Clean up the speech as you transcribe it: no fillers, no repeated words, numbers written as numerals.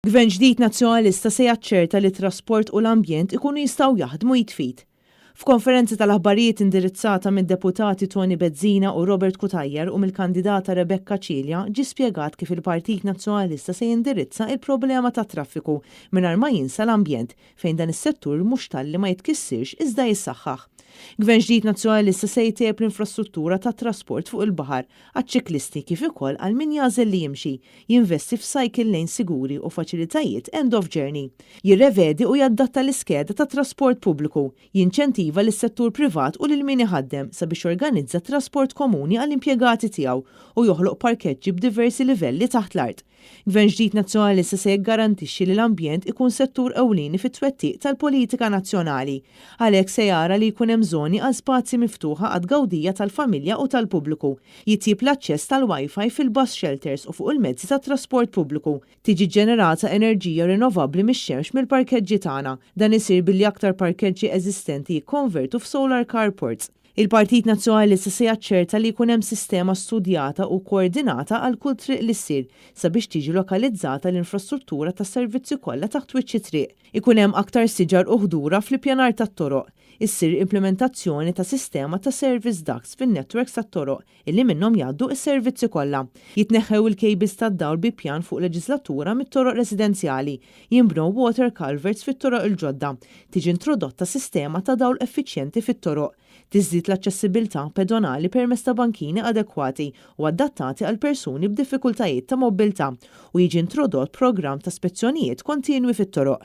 Gvern ġdid Nazzjonalista se jaċċerta li t-trasport u l-ambjent ikunu jistgħu jaħdmu id f'id. F'konferenza tal-aħbarijiet indirizzata mid-Deputati Toni Bezzina u Robert Cutajar u mill-kandidata Rebecca Cilia ġie spjegat kif il-Partit Nazzjonalista se jindirizza il-problema tat-traffiku mingħajr ma jinsa l-ambjent fejn dan is-settur mhux talli ma jitkissirx iżda jissaħħaħ. Gvern ġdid Nazzjonalista se jtejjeb l-infrastruttura tat-trasport fuq il-baħar għaċ-ċiklisti kif ukoll għal min jagħżel li jimxi, jinvesti f'cycle lanes siguri u faċilitajiet end of journey. Jirrevedi u jaddatta l-iskeda tat-trasport pubbliku, jinċentiva lis-settur privat u lil min iħaddem sabiex jorganizza trasport komuni għall-impjegati tiegħu u joħloq parkeġġi b'diversi livelli taħt l-art. Gvern ġdid Nazzjonalista se jiggarantixxi li l-ambjent ikun settur ewlieni fit-twettiq tal-politika nazzjonali. Għalhekk se jara li jkun hemm żoni għal spazji miftuħa għat-tgawdija tal-familja u tal-pubbliku, jitjieb l-aċċess tal-Wi-Fi fil-bus shelters u fuq il-mezzi tat-trasport pubbliku, tiġi ġġenerata enerġija rinnovabbli mix-xemx mill-parkeġġi tagħna. Dan isir billi aktar parkeġġi eżistenti jikkonvertu f'solar carports. Il-Partit Nazzjonalista se jaċċerta li jkun hemm sistema studjata u koordinata għal kull triq li ssir sabiex tiġi lokalizzata l-infrastruttura tas-servizzi kollha taħt wiċċ it-triq. Ikun hemm aktar siġar u ħdura fl-ippjanar tat-toroq. Issir implementazzjoni ta' sistema ta' service ducts fin-networks tat-toroq illi minnhom jgħaddu s-servizzi kollha. Jitneħħew il-cables tad-dawl bi pjan fuq leġislatura mit-toroq residenzjali. Jinbnew water culverts fit-toroq il-ġodda. Tiġi introdotta sistema ta' dawl effiċjenti fit-toroq. Tiżdied l-aċċessibilità pedonali permezz ta' bankini adekwati u adattati għal persuni b'diffikultajiet ta' mobbiltà u jiġi introdott programm ta' spezzjonijiet kontinwi fit-toroq.